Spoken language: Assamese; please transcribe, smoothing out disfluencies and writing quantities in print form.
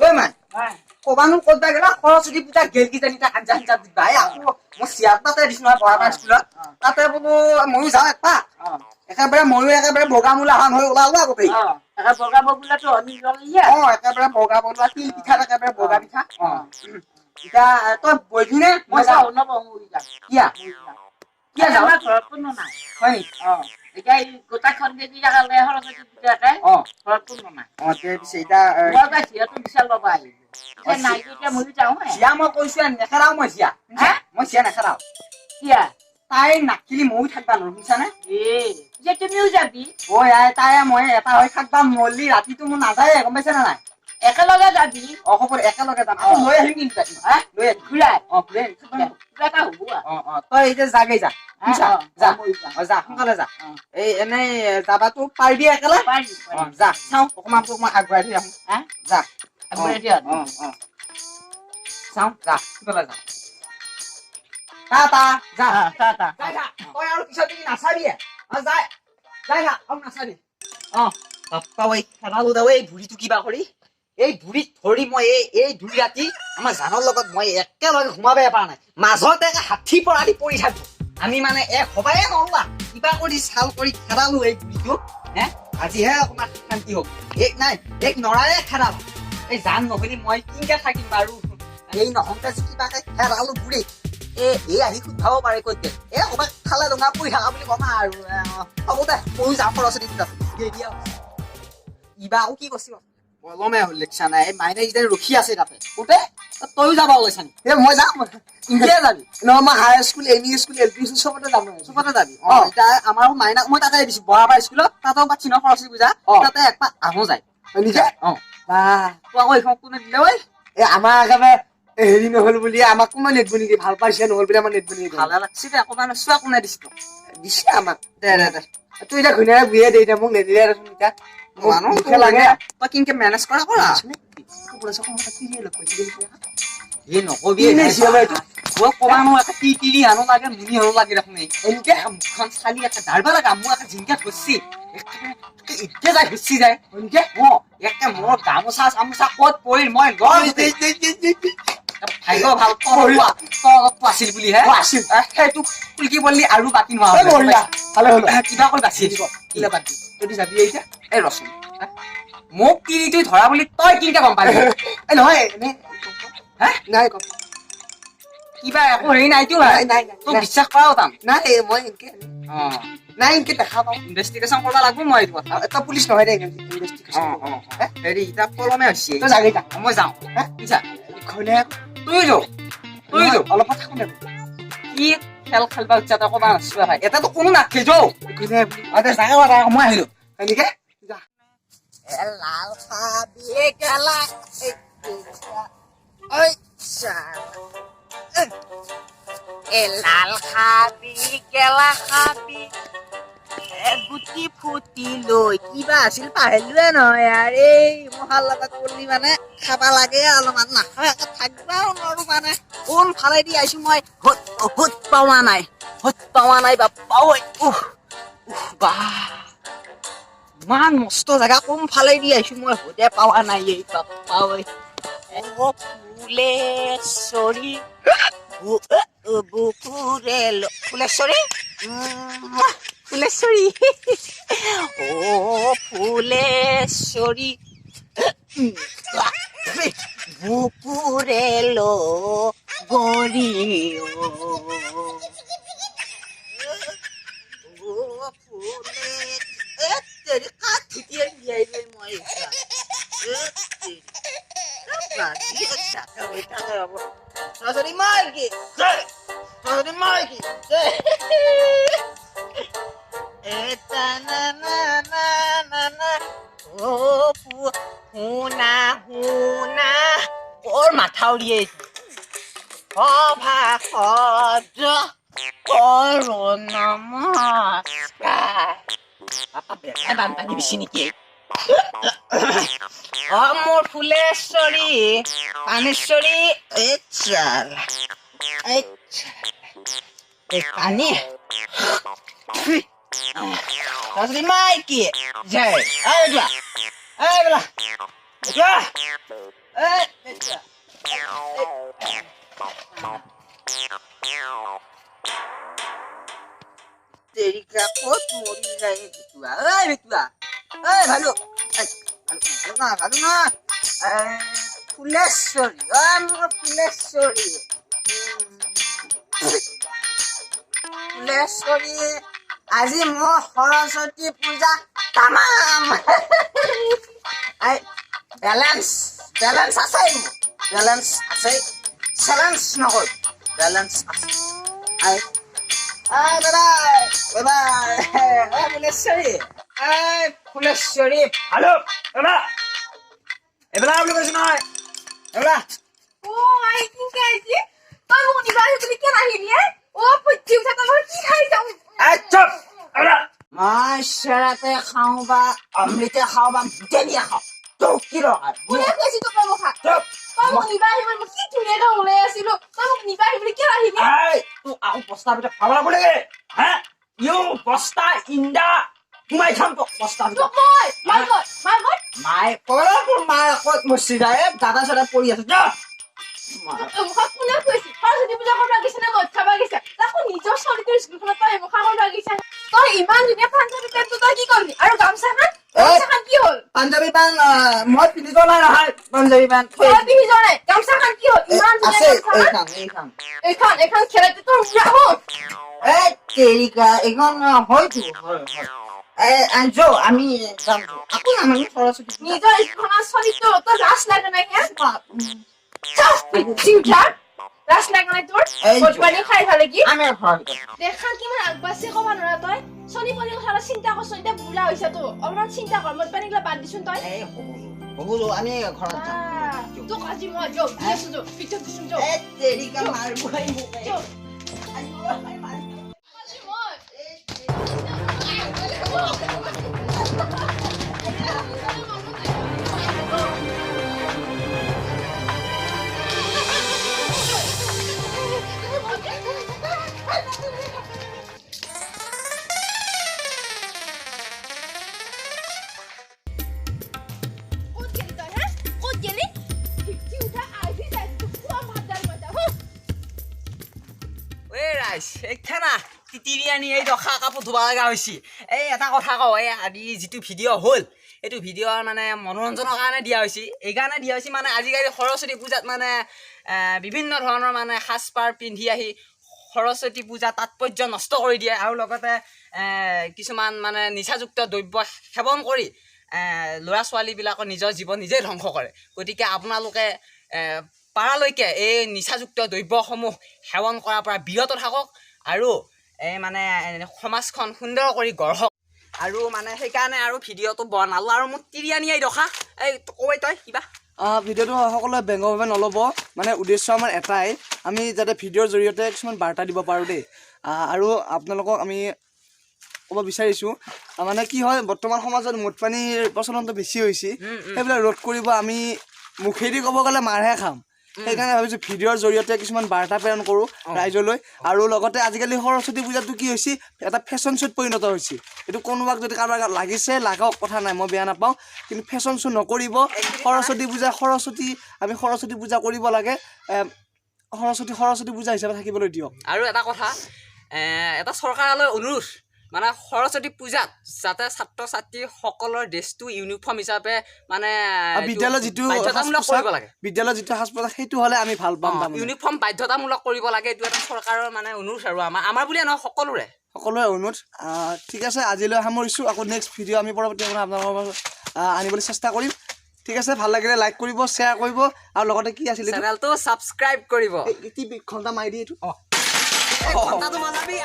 ঐ মাই কবানো ক'ত গেলা সৰস্বতী পূজা গেল কিজানি তাক আঞ্জা আঞ্জা দিবা। এই আকৌ মই চিয়াৰ তাতে দিছো নহয় বৰাপাৰ স্কুলত, তাতে বোলো ময়ো যাওঁ একপাক। একেবাৰে ময়ো একেবাৰে বগা মূলা হান হৈ ওলালো আগতে। অ একেবাৰে বগা বগা তিল পিঠাত একেবাৰে বগা পিঠা। অ এতিয়া তই বহিবি নে মই যাওঁ? কিয়া কিয়া যাওঁ? ঘৰত কোনো নাই। হয় নেকি? অ এতিয়া এই গোটাখন সৰস্বতী পূজাকে অ ঘৰত কোনো নাই। অ তে পিছে এতিয়া মই এটা সিহঁতো বিচাৰ ল'ব আহিব নাই, এতিয়া ময়ো যাওঁ। চিয়া মই কৈছো নেখেৰাও মই চিয়া। মই চিয়া নেখেৰাও। কিয়া? তাই নাকিলি ময়ো থাকবা নোৱাৰো, শুনিছানে? এ তুমিও যাবি? ঐ আই, তাই মই এটা হৈ থাকবা মৰলি ৰাতিটো মোৰ নাযায়ে, গম পাইছা নে নাই? একেলগে যাবি? অ হ'ব, একেলগে যাম। আকৌ লৈ আহিম কিন্তু তাইক। হা? লৈ আহিম। ঘূৰাই? অ ঘূৰাই আহিম। কিবা এটা হ'ব। অ অ তই এতিয়া যাগেই যা, শুনিছা? যা। অ যা, সোনকালে যা। এই এনেই যাবাতো পাৰিবি একেলে? অ যা, চাওঁ অকণমান তোক মই আগবঢ়াই থৈ আহোঁ। যা। আগবঢ়াই থৈ আহোঁ। অ অ চাওঁ, যা সোনকালে যা। টাটা, যা। টাটা। যাই থাক তই আৰু পিছত দেখি নাচাবিয়ে। অ যাই যাই থাক আৰু নাচাবি। অ বাপ্পা ঐ, খেদালো দে এই বুঢ়ীটো কিবা কৰি। এই বুঢ়ীক ধৰি মই এই দুই ৰাতি আমাৰ জানৰ লগত মই একেলগে সোমাবই পৰা নাই, মাজতে একে হাতী পৰা দি পৰি থাকো আমি, মানে এক সবাই নৰোৱা। কিবা কৰি চাল কৰি খেদালো এই বুঢ়ীটো। হে আজিহে অকণমান শান্তি হওক। এই নাই, এক নৰায়ে খেদালো। এই জান নহ'লে মই কিনকে থাকিম বাৰু? এই নহওঁতে যে কিবাকে খেদালো বুঢ়ী। এই আহি সুধাব পাৰে ক'ত গ'ল। এই ক'ৰবাত খালে ডঙা পৰি থাকা বুলি কম আৰু। হ'ব দে, ময়ো যাওঁ সৰস্বতী পূজাত। ইবা আকৌ কি কৈছ? পলমে হ'ল, লেকচা নাই। এই মাইনে কিজানি ৰখি আছে তাতে। কোতে তয়ো যাবা ওলাইছা নেকি? এ মই যাম। ইনকে যাবি? নহয়, মই high school, M E school, L P school চবতে যাম। চবতে যাবি? অ এতিয়া আমাৰ মাইনাক মই তাতে দিছো বৰাপাৰ স্কুলত, তাতেও পাতিছি নহয় সৰস্বতী পূজা। তাতে একপাক আহো যায়। নিজে? অ। বাহ। তোক আকৌ এইখন কোনে দিলে ঐ? এ আমাৰ একেবাৰে হেৰি নহ'ল বুলি আমাক কোনে নেদব নেকি? ভাল পাইছে নহ'ল বুলি আমাক নেদব নেকি? ভালে লাগছি দে অকণমান। চোৱা, কোনে দিছে তোক? দিছে আমাক। দে দে দে। তই এতিয়া ঘৈণীয়েৰে বুঢ়িয়ে দে, এতিয়া মোক নিদিলে দেচোন এতিয়া মানুহ মুখে লাগে। তই কিনকে মেনেজ কৰা কৰা। এই নকবি। কি নিছে আমাৰ এইটো? মই কবা নোৱাৰো, একে তিৰি হানো লাগে, মুনি হানো লাগে দেখোন। এই এনেকে মুখখন চালি একে দাৰবা লাগা। মোৰ একে জিংকা ধৰছি, এতিয়া যাই ধৰছি যায়। এনেকে? অ একে মোৰ গামোচা চামোচা ক'ত পৰিল মই লৰ। ভাগ্য ভাল তই অলপ আছিল বুলিহে। আছিল। সেইটো ফুলকি পৰলি আৰু বাকী নোহোৱা। বঢ়িয়া, ভালে হ'ল। কিবা কৰি বাচি আহিব। কিলা বাদ দি, তই যাবি এতিয়া? এই ৰচোন, মোক তিৰিটোই ধৰা বুলি তই কিনকে গম পালি? এই নহয়, এনেই। হে? নাই গম। কিবা একো হেৰি নাইতো? নাই নাই। তোক বিশ্বাস কৰাও টান। নাই, মই এনকে অ নাই, এনকে দেখা পাওঁ। ইনভেষ্টিগেশ্যন কৰিব লাগিব মই এইটো কথা। তই পুলিচ নহয় দে ইনভেষ্টিগেশ্যন। অ অ হেৰি এতিয়া পলমে হৈছে। তই যাবি যা। মই যাওঁ। হে? বুজিছা? ঘৈণীয়েক। তয়ো যাওঁ, তয়ো যাওঁ। অলপ থাকো দে। কি খেল খেলবা ইচ্ছা তই ক'বা নাছিলা ভাই, এটাতো কোনো নাখেল যাওঁ। ঘৈণীয়েক। অ দে, যা যা, মই আহিলো। এনেকে যা। লাল খাবি গেলা। ঐ এ লাল খাবি, গেলা খাবি, গুটি ফুটি লৈ কিবা আছিল পাহৰিলোৱে নহয়। আৰু এই মহাল লগত পৰলি মানে খাবা লাগে অলপমান, নাখাৱাকে থাকবাও নোৱাৰো। মানে কোন ফালেদি আহিছো মই হুত হুত পোৱা নাই, হুত পোৱা নাই। বাপ্পা ঐ, উহ উহ বা, ইমান মস্ত জেগা, কোন ফালেদি আহিছো মই হুতে পোৱা নাই। এই বাপ্পা ঐ, অ ফুলেশ্বৰী বুকুৰে, ফুলেশ্বৰী, ফুলেশ্বৰী, অ ফুলেশ্বৰী বুকুৰে গৰি, অ ফুলে তেৰি কাঠ মই সরস্বতী মাইকি, সরস্বতী মাইকি। এটা না না না না না, ও শুনা শুনা, কৰ মাথাউৰি সভাসদ কৰো নমস্কাৰ। বানপানী বেছি নেকি? অ মোৰ ফুলেশ্বৰী পানেশ্বৰী, এই চাল, এই পানী সৰস্বতী মাইকি জয়। এই যোৱা, এই বোলা যোৱা। এই পালো ন। ফুলেশ্বৰী, অ মোৰ ফুলেশ্বৰী, ফুলেশ্বৰী, আজি মোৰ সৰস্বতী পূজা তামাম। এই বেলেঞ্চ, বেলেঞ্চ আছে মোৰ, বেলেঞ্চ আছে, চেলেঞ্জ নকৰোঁ, বেলেঞ্চ আছে। এই এই বাই বাই বাই, এই ফুলেশ্বৰী, এই ফুলেশ্বৰী। হেল্ল' এবেলা, এবেলা বুলি কৈছো নহয়, এবেলা। অ আই, কি খাইছি তই? মোক নিবা আহি বুলি কিয় নাহিলি হে? অ ফুটি উঠা, তই কি খাইছ? এই চুপ, এবেলা। মই চেৰাতে খাওঁ বা অমৃতে খাওঁ বা ভূতেনিয়ে খাওঁ, তোৰ কি দৰকাৰ? কোনে খুৱাইছি তোক মই খা? চুপ। তই মোক নিবা আহি বুলি, মই কি ধুনীয়াকে ওলাই আছিলো, তই মোক নিবা আহি বুলি কিয় নাহিলি? এই তোক আকৌ বস্তাৰ ভিতৰত খাব লাগিব নেকি হে? ইউ বস্তা ইন্দা সোমাই থম তোক বস্তাৰ ভিতৰত। তোক মই মাৰ ক'ত, মাৰ ক'ত? মায়ে ক'ত? তোৰ মায়ে ক'ত মচি যায়? এই দাদা চাদা পৰি আছে, যা। তোক মুখা কোনে খুৱাইছি? সৰস্বতী পূজা কৰিব গৈছে নে মদ খাব গৈছে? তাকো নিজৰ ছোৱালীটোৰ স্কুলখনত তই মুখা কৰিব গৈছে। তই ইমান ধুনীয়া পাঞ্জাবী পেণ্টটো তই কি কৰিলি? আৰু গামোচাখন, গামোচাখন কি হ'ল? পাঞ্জাবী পেণ্ট মই পিন্ধি যোৱা নাই নহয়, পাঞ্জাবী পেণ্ট থৈ তই পিন্ধি যোৱা নাই? গামোচাখন কি হ'ল? ইমান ধুনীয়া আছে গামোচাখন। এইখন, এইখন। এইখন, এইখন খেলাতে তোৰ ৰাহো। এই তেৰিকা, এইখন হয়তো হয় হয়। এই যো, আমি যাম আকৌ, আমি সৰস্বতী পূজা। নিজৰ স্কুলখনৰ ছোৱালীটো তোৰ লাজ লাগে নাই হে? চিন্তা লাজ লাগে নাই তোৰ? এই মদ পানী খাই ভালে কি আমি ঘৰৰ ভিতৰত দেখা কিমান আগবাঢ়িছে ক'ব নোৱাৰা তই। চলি পলি কথা অলপ চিন্তা কৰচোন, এতিয়া বুঢ়া হৈছা তো, অলপমান চিন্তা কৰ। মদ পানী গিলা বাদ দিচোন তই। এই হ'ব যো, আমি ঘৰত যাম। তোক আজি মই যৌ দি আছো, যৌ পিছত দিছোন, যৌ। এই তেৰিকা, মাৰিব মোক। যৌ আজি মই। ক'ত গেলি তই হে? ক'ত গেলি? ভিত্তি উঠা আহি যায় খোৱা ভাত দাল মই। এই ৰাইজ, এইখানা তিতিৰি আনি এই দখা কাপোৰ ধুব লগা হৈছে। এই এটা কথা কওঁ, এই আজি যিটো ভিডিঅ' হ'ল, এইটো ভিডিঅ' মানে মনোৰঞ্জনৰ কাৰণে দিয়া হৈছে। এইকাৰণে দিয়া হৈছে মানে আজিকালি সৰস্বতী পূজাত মানে বিভিন্ন ধৰণৰ মানে সাজপাৰ পিন্ধি আহি সৰস্বতী পূজা তাৎপৰ্য নষ্ট কৰি দিয়ে, আৰু লগতে কিছুমান মানে নিচাযুক্ত দ্ৰব্য সেৱন কৰি ল'ৰা ছোৱালীবিলাকৰ নিজৰ জীৱন নিজেই ধ্বংস কৰে। গতিকে আপোনালোকে পাৰালৈকে এই নিচাযুক্ত দ্ৰব্যসমূহ সেৱন কৰাৰ পৰা বিৰত থাকক আৰু এই মানে সমাজখন সুন্দৰ কৰি গঢ়ক। আৰু মানে সেইকাৰণে আৰু ভিডিঅ'টো বনালোঁ আৰু মোক তিৰিয়ানি দখা। এই কৈ তই কিবা। ভিডিঅ'টো সকলোৱে ব্যংগভাৱে নল'ব, মানে উদ্দেশ্য আমাৰ এটাই, আমি যাতে ভিডিঅ'ৰ জৰিয়তে কিছুমান বাৰ্তা দিব পাৰোঁ দেই। আৰু আপোনালোকক আমি ক'ব বিচাৰিছোঁ, মানে কি হয়, বৰ্তমান সমাজত মদ পানীৰ প্ৰচলনটো বেছি হৈছে। সেইবিলাক ৰোধ কৰিব আমি মুখেদি ক'ব গ'লে মাৰহে খাম, সেইকাৰণে ভাবিছোঁ ভিডিঅ'ৰ জৰিয়তে কিছুমান বাৰ্তা প্ৰেৰণ কৰোঁ ৰাইজলৈ। আৰু লগতে আজিকালি সৰস্বতী পূজাটো কি হৈছে, এটা ফেশ্বন শ্ব'ত পৰিণত হৈছে। এইটো কোনোবাক যদি কাৰোবাক লাগিছে লাগক, কথা নাই, মই বেয়া নাপাওঁ, কিন্তু ফেশ্বন শ্ব' নকৰিব। সৰস্বতী পূজা, সৰস্বতী, আমি সৰস্বতী পূজা কৰিব লাগে, সৰস্বতী সৰস্বতী পূজা হিচাপে থাকিবলৈ দিয়ক। আৰু এটা কথা, এটা চৰকাৰলৈ অনুৰোধ, মানে সৰস্বতী পূজাত যাতে ছাত্ৰ ছাত্ৰীসকলৰ ড্ৰেছটো ইউনিফৰ্ম হিচাপে মানে বিদ্যালয়ৰ যিটো বাধ্যতামূলক কৰিব লাগে, বিদ্যালয়ৰ যিটো সাজ পোছাক সেইটো হ'লে আমি ভাল পাম। ইউনিফৰ্ম বাধ্যতামূলক কৰিব লাগে, এইটো এটা চৰকাৰৰ মানে অনুৰোধ আৰু আমাৰ, আমাৰ বুলিয়ে নহয়, সকলোৰে, সকলোৰে অনুৰোধ। ঠিক আছে, আজিলৈ সামৰিছোঁ। আকৌ নেক্সট ভিডিঅ' আমি পৰৱৰ্তী আপোনালোকৰ আনিবলৈ চেষ্টা কৰিম। ঠিক আছে, ভাল লাগিলে লাইক কৰিব, শ্বেয়াৰ কৰিব, আৰু লগতে কি আছিলে, চেনেলটো ছাবস্ক্ৰাইব কৰিব। ঘণ্টা মাৰি দিয়ে এইটো। ঘণ্টাটো মাৰাবি।